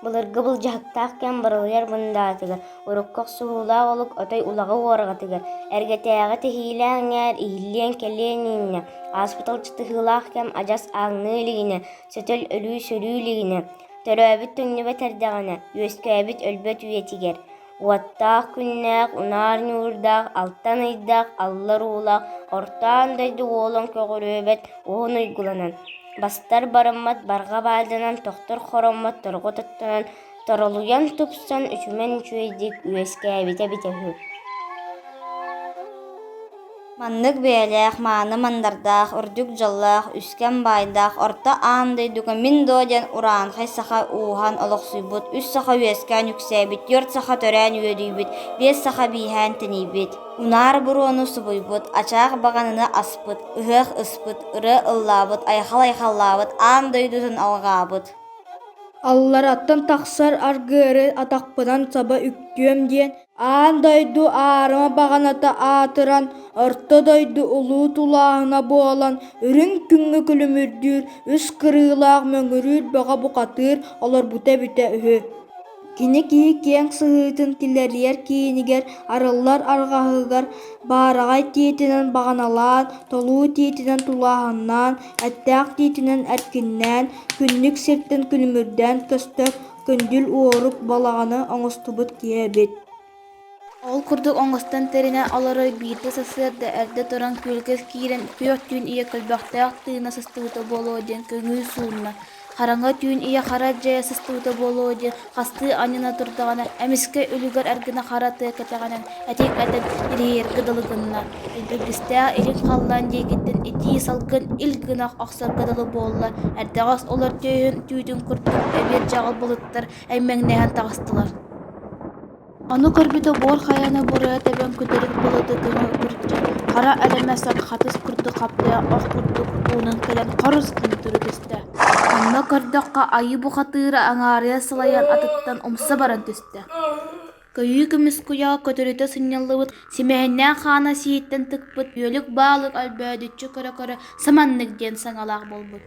Былыргы былдьаһыктаах кэм барылыйар мындаатыгар, урукку охсуһуулаах олук отой улаҕа уораҕатыгар, эргэтээҕи тэһиилээх эҥээр иһиллиэн кэлиэн иннинэ, ааспыт алдьатыһыылаах кэм адьас ааҥныы илигинэ, сөтөл өлүү сөрүү илигинэ, төрөөбүт төҥнүбэт эрдэҕинэ, үөскээбит өлбөт үйэтигэр, уоттаах күннээх, унаар ньуурдаах, алтан ыйдаах, аллар уулаах, орто аан дойду уолан көҕүрүөбэт уһун уйгуланан, бастар барыммат барҕа баайданан, тохтор хороммот торҕо тоттонон, торолуйан тупсан үчүмэн үчүгэйдик үөскээбитэ эбитэ үһү. Маннык бэйэлээх, мааны мандардаах, үрдүк дьоллоох, үскэм баайдаах Орто Аан дойдуга мин дуо диэн урааҥхай саха ууһаан олохсуйбут, үс саха үөскээн үксээбит, түөрт саха төрөөн үөдүйбүт, биэс саха бииһээн тэнийбит. Унаар буруону субуйбут, ачаах баҕананы аспыт, ыһыах ыспыт, ырыа ыллаабыт, айхал айхаллаабыт, аан дойдутун алҕаабыт. Аллараттан тахсар аргыары атахпынан саба үктүөм диэн Аан дойду аарыма баҕаната аатыран, Орто дойду улуу тулааһына буолан, үрүҥ күҥҥэ күлүмүрдүүр, үс кырыылаах мөҥүрүүр бөҕө бухатыыр олорбута эбитэ үһү. Кини киһи киэҥ сыһыытын килэрийэр киинигэр, арыллар арҕаһыгар баараҕай тиитинэн баҕаналаан, толуу тиитинэн тулааһыннаан, эттээх тиитинэн эркиннээн, күннүк сиртэн күлүмүрдээн көстөр күндүл уорук балаҕаны оҥостубут киһи эбит. Ол курдук оҥостон тэринэн олорор биирдэ сарсыарда эрдэ туран күөлгэ киирэн күөх түүн ийэ көлбөхтөөх тыына сыстыбыта буолуо диэн көҥүл суунна, хараҥа түүн ийэ хара дьайа сыстыбыта буолуо диэн хастыы анньына турдаҕына эмискэ үлүгэр эргинэ хара тыа кэтэҕинэн этиҥ этэн ириһийэргэ дылы гынна, илбиргэстээх илин халлаан диэкиттэн итии салгын ил гына охсорго дылы буолла, эрдэҕэс олор түөһүн түүтүн курдук эбиэт дьаҕыл былыттар эймэҥнэһэн таҕыстылар. Ону көрбүтэ буор хайаны буруйа тэбэн күдэрик былыты көҥү күрдьэн, хара элэмэс ат хатыс курдук хаптайа ох курдук уунан кэлэн хорус гына тура түстэ. Онно көрдөххө айыы бухатыыра аҥаарыйа сылайан атыттан умса баран түстэ. Көйүү көмүс куйаҕа көтүрүтэ сынньыллыбыт, симэһиннээх хаана сиһиттэн тыкпыт үөлүк баалык өлбөөдүччү көрө-көрө саманнык диэн саҥалаах буолбут.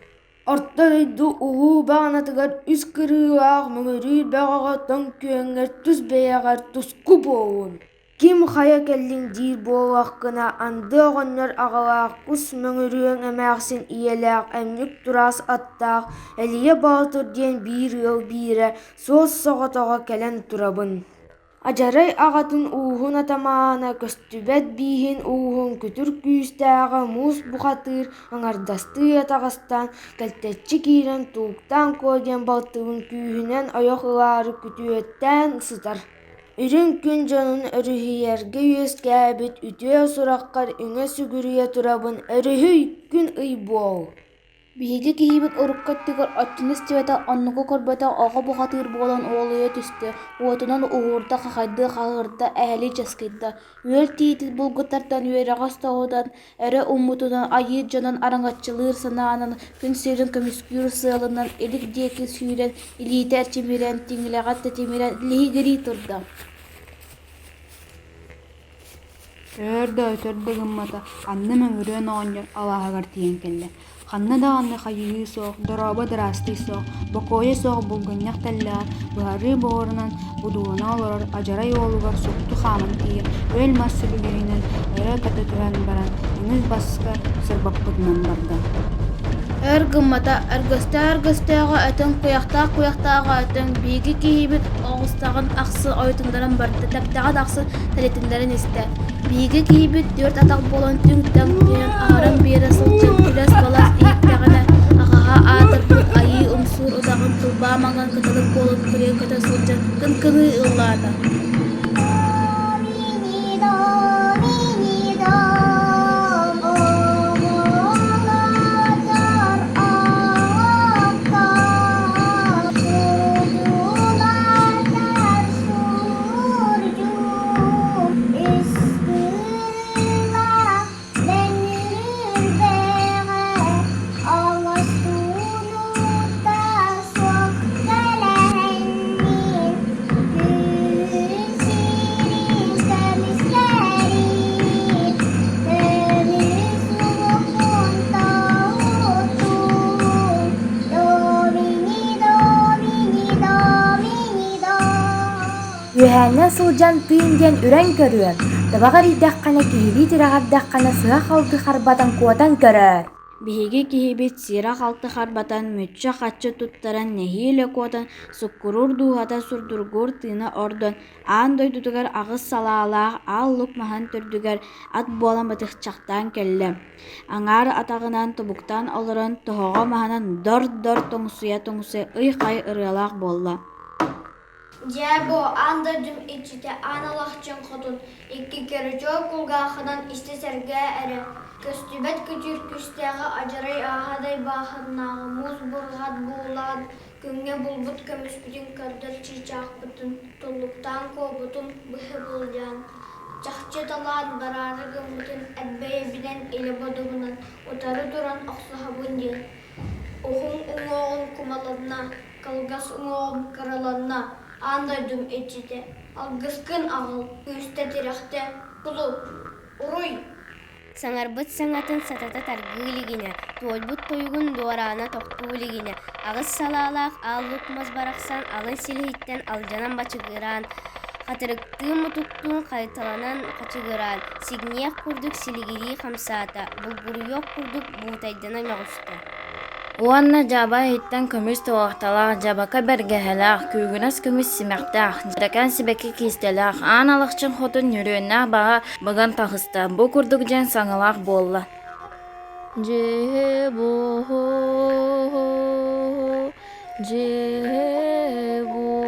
Орто дойду улуу баҕанатыгар үс кырыылаах мөҥүрүүр бөҕөҕө тоҥ күөҥҥэр тус бэйэҕэр туску буоллун! Ким хайа кэллиҥ диир буоллаххына, анды оҕонньор аҕалаах, кус мөҥүрүөҥ эмээхсин ийэлээх, эмньик тураас аттаах Элийэ Боотур диэн биир ыал биирэ суос-соҕотоҕо кэлэн турабын. Адьарай аҕатын ууһун атамаана, көстүбэт бииһин ууһун күтүр күүстээҕэ муус бухатыыр аҥардастыы атаҕастаан, кэлтэччи киирэн Тууктаан Куо диэн балтыбын күүһүнэн ойох ылаары күтүөттээн сытар. Үрүҥ күн дьонун өрүһүйэргэ үөскээбит үтүө сураххар үҥэ-сүгүрүйэ турабын өрүһүй, күн-ый буол! Биһиги киһибит урукку өттүгэр оччону истибэтэх, оннугу көрбөтөх оҕо бухатыыр буолан уолуйа түстэ, уотунан уһуурда, хахайдыы хаһыырда, эһэлии часкыйда, үөл тиити булгуттартан үөрэҕэ соһутан, өрө ууммутунан айыы дьонун араҥаччылыыр санаанан, күн сирин көмүскүүр сыалынан илик диэки сүүрэн, илиитэ эрчимирэн, тиҥилэҕэ тэтимирэн лиһигирии турда. Өөр да өтөр да гыммата, анны Мөҥүрүөн оҕонньор алааһыгар тиийэн кэллэ. Ханна даҕаны хайыһыы суох, дорообо дыраастый суох, бокуойа суох булгунньах тэллэҕэр быһарыы буорунан будуулана олорор адьарай уолугар супту хааман тиийэн, үөл мас сүлүгэһинэн өрө көтө түһэн баран, өҥүс баска сырбаппытынан барда. Өр гыммата, өргөстөөх-өргөстөөҕө өтөн, куйахтаах-куйахтааҕа өтөн, биһиги киһибит оҕустаҕын ахсын ойутуннаран барда, тэптэҕин ахсын тэлитиннэрэн истэ. Биһиги киһибит түөрт атах буолан түҥ-таҥ түһэн аһаран биэрэ сылдьан күлэс-балас иһиттэҕинэ, аҕаһа аатырбыт айыы умсуур удаҕын тылбаа маҥан кыталык буолан кырыйа көтө сылдьан кыҥкыныы ыллаата. Үөһээннэн сылдьан тыын диэн үрэн көрүөм, табаҕа эрийдэххинэ, киһилии тирэҕирдэххинэ сыһа-халты харбатан куотан көрөөр Биһиги киһибит сиирэ-халты харбатан, мүччү-хаччы туттаран нэһиилэ куотан, суккуруур дууһата сурдургуур тыына ордон, аан дойдутугар аҕыс салаалаах аал лук маһын төрдүгэр ат буолан батыһчахтаан кэллэ. Аҥаар атаҕынан тобуктаан олорон тоһоҕо маһынан дор-дор тоҥсуйа-тоҥсуйа ый-хай ырыалаах буолла. Дьээ бу аан дойдум иччитэ Аан Алахчын хотун икки кэричуо кулгаахынан истэ сэргээ эрэ, көстүбэт күтүр күүстээҕи адьарай ааһадай баахыннааҕы муус бурҕат буулаан күҥҥэ булбут көмүспүтүн көрдөр чыычаахпытын туллуктаан куобутун быһа былдьаан, чахчы талаан бараары гыммытын эт бэйэбинэн илэ бодобунан утары туран охсуһабын диэн, уһун уҥуоҕун кумаланна Кылгас уҥуоҕум кыраланна, аан дойдум иччитэ, алгыскын аҕал, күүстэ-тирэхтэ, кулу, уруй! Саҥарбыт саҥатын сатата таргыы илигинэ, туойбут тойугун дуораана тохтуу илигинэ, аҕыс салаалаах аал лук мас барахсан алын силиһиттэн алдьанан бачыгыраан, хатырыктыын-мутуктуун хайталанан хачыгыраан, сигниэх курдук силигирии хамсаата, булгуруйуох курдук буутайдана мөҕүстэ. Уонна дьаба иһиттэн көмүс туоһахталаах, дьабака бэргэһэлээх, күүгүнэс көмүс симэхтээх, дьэрэкээн сибэкки киистэлээх, Аан Алахчын хотун нүрүөннээх баҕа быган таҕыста, бу курдук диэн саҥалаах буолла: Дьиэ-буо, дьиэ-буо,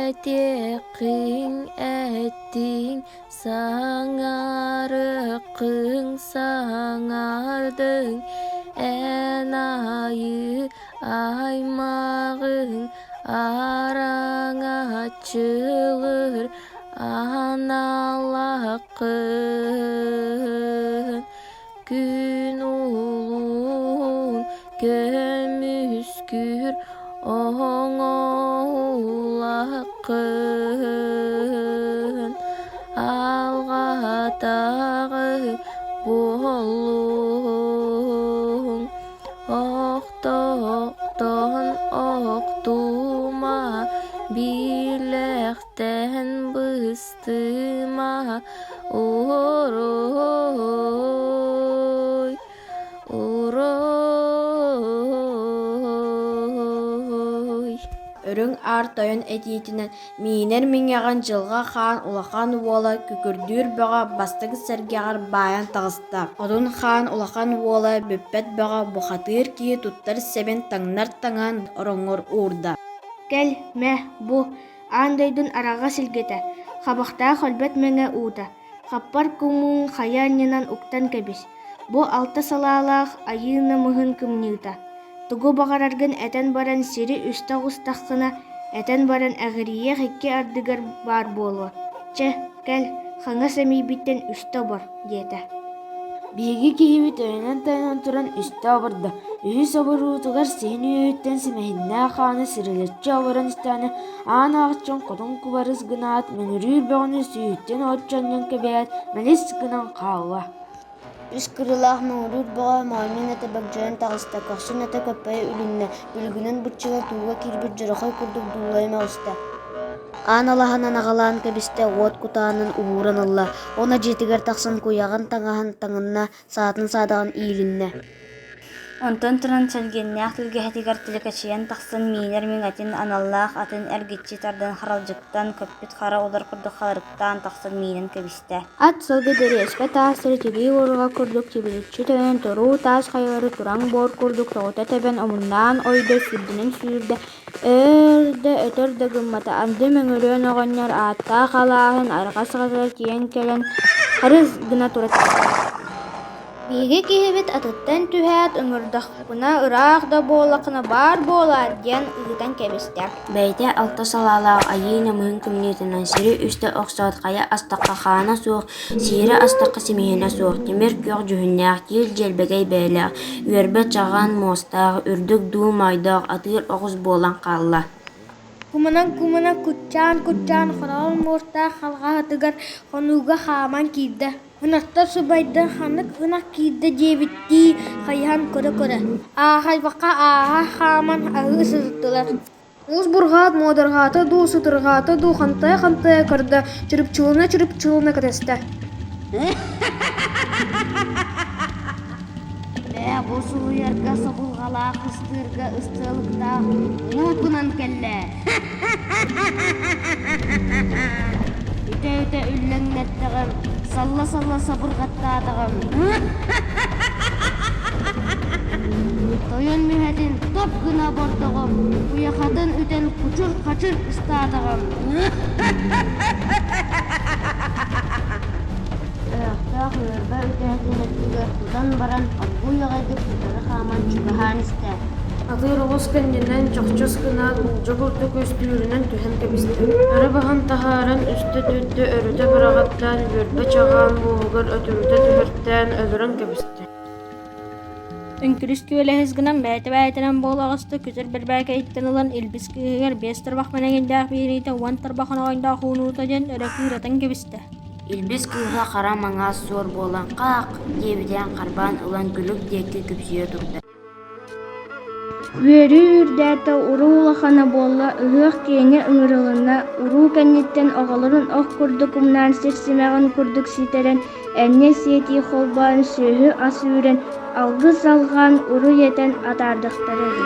этиэххин эттиҥ Саҥарыккын саҥардыҥ, эн айыы аймаҕыҥ араҥаччылыыр аналааххын. Күн улуун көмүскүүр оҥоһулаххын, алҕатаҕы буоллуҥ, охтоохтон охтума, билэхтэн быстыма, уруй, уруй. Үрүҥ Аар Тойон этиитинэн миинэр миҥэҕин Дьылҕа Хаан улахан уола Күкүрдүүр Бөҕө бастакы сэргэҕэр баайан таҕыста. Одун Хаан улахан уола Бүппэт Бөҕө бухатыыр киһи туттар сэбин таҥнар таҥаһын ороҥҥор уурда. Кэл, мэ, бу, аан дойдун араҕас илгэтэ, хабахтаах өлбөт мэҥэ уута, хаппар кумуун хайа анньынан уктан кэбис, бу алта салаалаах айыы намыһын кымньыыта, тугу баҕараргын этэн баран сири үстэ оҕустаххына, этэн баран эҕирийиэх икки ардыгар баар буолуо, чэ, кэл, хаҥас эмиийбиттэн үстэ обор диэтэ. Биһиги киһибит өйөнөн-тайанан туран үстэ обордо, үһүс оборуутугар сиһин үөһүттэн симэһиннээх хааны сирилэччи оборон истэҕинэ, аан аҕыччын хотун кубарыс гынаат, мөҥүрүүр бөҕөнү сүүһүттэн оччо анньан кэбиһээт, мэлис гынан хаалла. Үс кырыылаах мөҥүрүүр бөҕө моонньун этэ бөгдьөйөн таҕыста, көхсүн этэ көппөйө үлүннэ, бүлгүнэн быччыҥа тууга киирбит дьорохой курдук дуулайа мөҕүстэ. Аан алаһанан аҕалаан кэбистэ, уот кутаанын уһууран ылла уонна дьиэтигэр тахсан куйаҕын таҥаһын таҥынна, саатын саадаҕын иилиннэ. Онтон туран Чэлгиэннээх тэлгэһэтигэр тэлэкэчийэн тахсан миинэр миҥэтин аналлаах атын эргиччи тардан харалдьыктан көппүт хара улар курдук халарыктаан тахсан миинэн кэбистэ. Ат сылгы дэриэспэ таастары тибии уоруга курдук тибиличчи төнөн туруу таас хайалары тураҥ буор курдук тоҕута тэбэн омуннаан ойдо сүүрдүнэн сүүрдэ Өөр да өтөр да гыммата, анды Мөҥүрүөн оҕонньор ааттаах алааһын арҕас саҕатыгар тиийэн кэлэн харыс гына тура түстэ. Биһиги киһибит атыттан түһээт, ыҥырдахпына ыраах да буоллаххына баар буолаар диэн ыытан кэбистэ. Бэйэтэ алта салаалаах айыы намыһын кымньыытынан сири үстэ охсоот хайа астахха хаана суох, сиирэ астахха симиһинэ суох, тимир күөх дьүһүннээх, киил дьиэлбэгэй бэйэлээх, үөрбэ чаҕаан муостаах, үрдүк дуу моойдоох атыыр оҕус буолан хаалла. Куманан-кумана куччаан-куччаан хороҕор муостаах халҕаһатыгар хонууга хааман киирдэ. Ынахтар субайдан ханнык ынах киирдэ диэбиттии хайыһан көрө-көрө, аахайбакка ааһа хааман аһыы сырыттылар. Уус Бурҕаат муодарҕаата дуу, сытырҕаата дуу хантайа-хантайа көрдө, чырыпчылына-чырыпчылына кэтэстэ. Бээ, бу сулуйарга собулҕалаах ыстыырга ыстыалыктаах уу гынан кэллэ. Үтэ-үтэ үллэҥнэттэҕим, салла-салла сабырҕаттаатаҕым. Тойон мүһэтин топ гына обордоҕум, куйахатын үтэн кучур-хачыр ыстаатаҕым. Өөхтөөх үөрбэ үтэһэтин өттүгэр тутан баран оргууй аҕайдык утары хааман чугаһаан истэ. Атыыр оҕус кэннинэн чохчос гынаат уулдьа курдук үстүүрүнэн түһэн кэбистэ. Өрө баһан таһааран үстэ-түөртэ өрүтэ быраҕаттаан үөрбэ чаҕаан муоһугар өтүрүтэ түһэртээн өлөрөн кэбистэ. Үҥкүрүс күөлэһис гынан бэйэтэ-бэйэтинэн буола оҕуста күтүр бэрбээкэйиттэн ылан Илбис кыыһыгар биэс тарбах мэнэҥэйдээх биэриитэ уон тарбах оноҕойдоох уунуута диэн өрө кыыратан кэбистэ. Илбис кыыһа хара маҥаас суор буолан хаах диэбитинэн харбаан ылан күлүк диэки күпсүйэ турда. Үөрүү үрдээтэ, уруу улахана буолла, ыһыах киэҥэ ыҥырылынна, уруу кэнниттэн оҕолорун ох курдук умнаан сир симэҕин курдук ситэрэн, энньэ сиэтии холбоон сүөһү-ас үүрэн, алгыс алҕаан, уруй этэн атаардахтара үһү.